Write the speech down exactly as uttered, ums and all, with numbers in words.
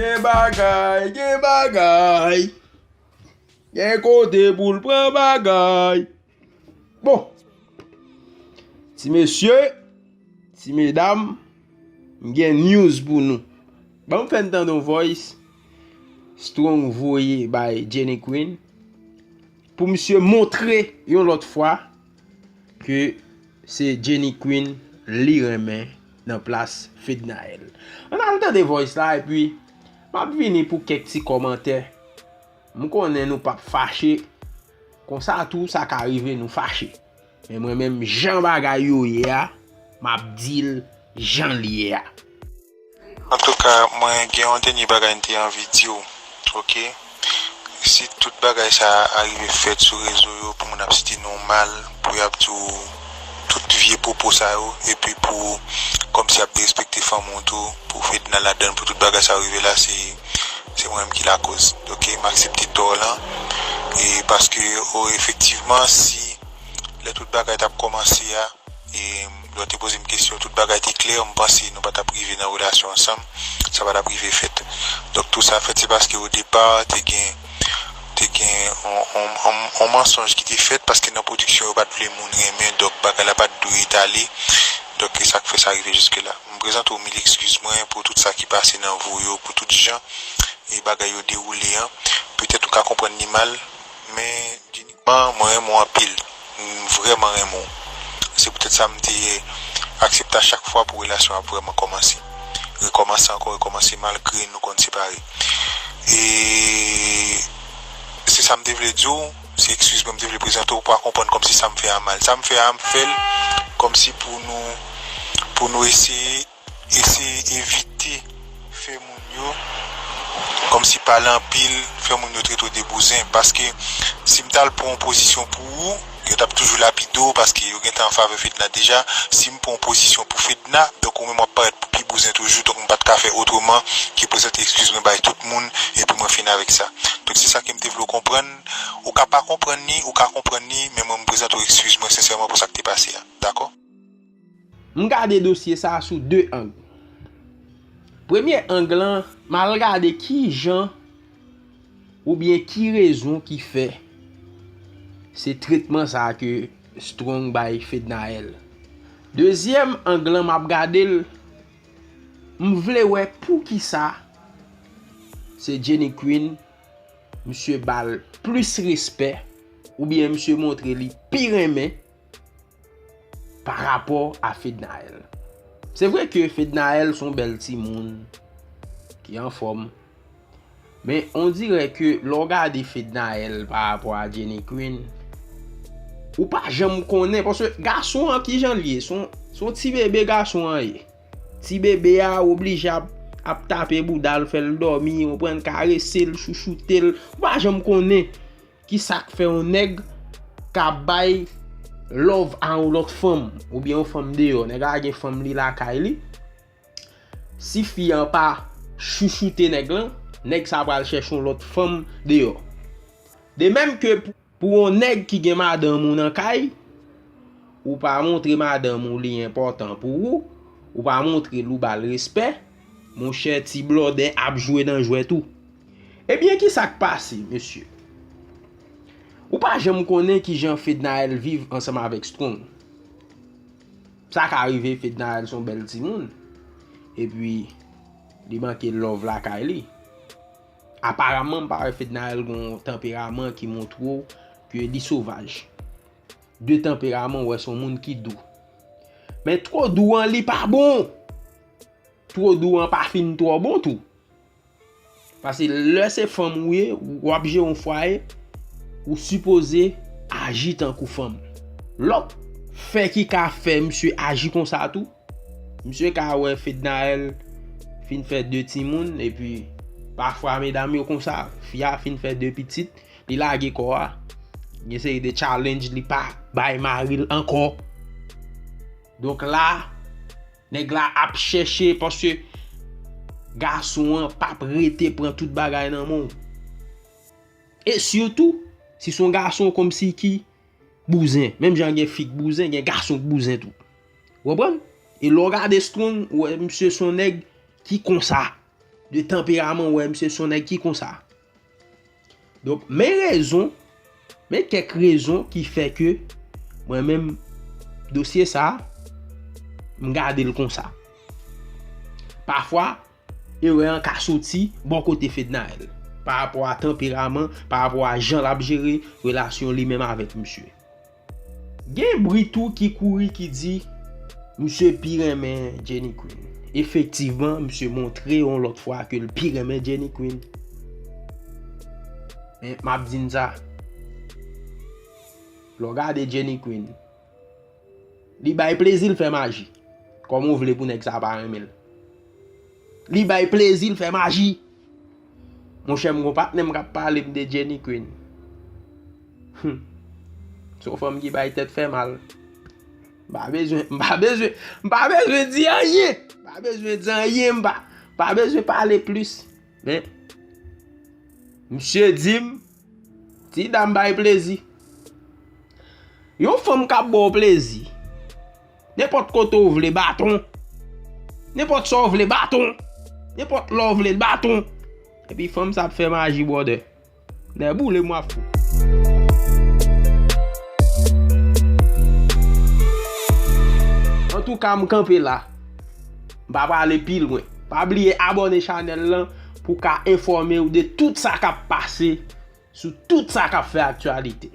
Gen bagay, gen bagay. Gen kote pou l pran bagay. Bon. Ti mesye, ti medam, m gen news pou nou. Ban m fè n tande yon voice Strong voye bay Jenny Queen pou misye montre yon lòt fwa ke se Jenny Queen li renmen nan plas Fednaelle. Ann al tande voice la, epi m ap vini pou kèk ti kòmantè. M konnen nou p ap fache. Konsa tou, sa ka rive nou fache. Men mwen menm, jan bagay yo ye a, m ap di l jan l ye a. Antouka, mwen gen yon dènye bagay m te anvi di w, oke? Si tout bagay sa a rive fèt sou rezo yo, pou moun ap site nou mal, pou y ap di w tout vye pwopo sa yo, epi pou kòmsi y ap derespekte fanmi w tou, pou Fedna ladann, pou tout bagay sa yo rive la, se se mwen menm ki lakoz. Oke, m aksepte tò w lan. E paske, o, efektivman, si lè tout bagay t ap kòmanse a, e lè w te poze m kesyon, tout bagay te klè, m panse nou pa t ap rive nan relasyon ansanm, sa pa t ap rive fèt. Donk, tou sa fèt, se paske o depa, te gen te gen on, on, on, on mansonj ki te fèt, paske nan pwodiksyon yo pa t vle moun renmen, donk bagay la pa t dwe etale. Donk, e sa k fè sa rive jiske la. M prezante w mil ekskiz mwen pou tout sa ki pase nan vo yo, pou tout jan e bagay yo dewoule an. Petèt ou ka konprann li mal, men Jenny, mwen renmen w anpil. M vrèman renmen w. Se poutèt sa m te aksepte a chak fwa pou relasyon ap vrèman kòmanse. Rekòmanse ankò, rekòmanse malgre nou konn separe. E se sa m te vle di w, se ekskiz mwen m te vle prezante w pou w konprann kòmsi sa m fè a mal. Sa m fè a, m fè l kòmsi pou nou, pou nou eseye, eseye evite fè moun yo, kòmsi pale anpil, fè moun yo trete w de bouzen. Paske si m t al pran yon pozisyon pou ou, yo t ap toujou lapide w paske yo gentan an favè Fedna deja. Si m pran yon pozisyon pou Fedna, donk ou menm w ap parèt pou pi bouzen toujou. Donk m pa t ka fè otreman ke prezante ekskiz mwen bay tout moun epi mwen fin avèk sa. Donk se sa ke m te vle w konprann. Ou ka pa konprann li, ou ka konprann li, men mwen m prezante w ekskiz mwen sensèman pou sa k te pase a. Dakò? M gade dosye sa a sou de ang. Premye ang lan, m al gade ki jan oubyen ki rezon ki fè se tretman sa a ke Strong bay Fednaelle. Dezyèm ang lan m ap gade l, m vle wè poukisa se Jenny Queen, misye ba l plis respè, oubyen misye montre li pi renmen pa rapò a Fednaelle. Se vre ke Fednaelle se yon bèl timoun ki anfòm, men on dirè ke lè w gade Fednaelle pa rapò a Jenny Queen, ou pa janm konnen, paske gason an ki jan l ye, se yon, se yon ti bebe gason an ye. Ti bebe a oblije ap, ap tape bouda l, fè l dòmi, konprann, karese l, chouchoute l. Ou pa janm konnen ki sa k fè yon nèg ka bay love a yon lòt fanm, oubyen yon fanm deyò. Nèg la gen fanm li lakay li. Si fi an pa chouchoute nèg lan, nèg sa pral chèche yon lòt fanm deyò. De menm ke pou, pou yon nèg ki gen madanm ou nan kay, ou pa montre madanm ou li enpòtan pou ou, ou pa montre l ou ba l respè, monchè, ti blòdè ap jwe nan jwèt ou. Ebyen, ki sa k pase, mesye? Ou pa janm konnen ki jan Fednaelle viv ansanm avèk Strong. Sa ka rive, Fednaelle se yon bèl timoun, epi li manke love lakay li. Aparaman, m pa wè Fednaelle gen yon tanperaman ki montre w ke li sovaj. De tanperaman, w wè se yon moun ki dou. Men twò dou an, li pa bon. Twò dou an pa fin twò bon tou. Paske lè se fanm ou ye, w ap jere yon fwaye, ou sipoze aji tankou fanm. Lòt fè ki ka fè misye aji konsa tou, misye ka wè Fednaelle fin fè de timoun, epi pafwa medam yo konsa, fi a fin fè de pitit, li lage kò a, gen seri de challenge li pa bay mari l ankò. Donk la, nèg la ap chèche, paske gason an p ap rete pran tout bagay nan men w. E sitou, si se yon gason kòmsi ki bouzen, menm jan gen fi k bouzen, gen gason k bouzen tou. Ou konprann? E lè w gade Strong, ou wè misye se yon nèg ki konsa. de tanperaman, w wè misye se yon nèg ki konsa. Donk, men rezon, men kèk rezon ki fè ke mwen menm, dosye sa, m gade l konsa. Pafwa, erè an ka soti bò kote Fednaelle. Pa rapò a tanperaman, pa rapò a jan l ap jere relasyon li menm avèk misye. Gen bri tou ki kouri ki di misye pi renmen Jenny Queen. Efektivman, misye montre yon lòt fwa ke l pi renmen Jenny Queen. Men, m ap di n sa. Lè w gade Jenny Queen, li bay plezi l fè maji. Kòman w vle pou nèg sa pa renmen l? Li bay plezi l fè maji. Monchè, m gon patnè m k ap pale m de Jenny Queen. Hmm. Se yon fanm ki bay tèt fè mal. M pa bezwen, m pa bezwen, m pa bezwen di anyen. M pa bezwen di anyen, m pa, m pa bezwen pale plis. Men, misye di m, ti dam bay plezi. Yon fanm k ap ba w plezi. Nenpòt kote w vle, baton. Nenpòt sa w vle, baton. Nenpòt lè w vle, baton. Epi fanm sa ap fè maji, brother. Nèboule m w ap fou. Antouka, m kanpe la. M pa prale pi lwen. Pa bliye abòne chanèl lan pou w ka enfòme w de tout sa k ap pase sou tout sa k ap fè aktyalite.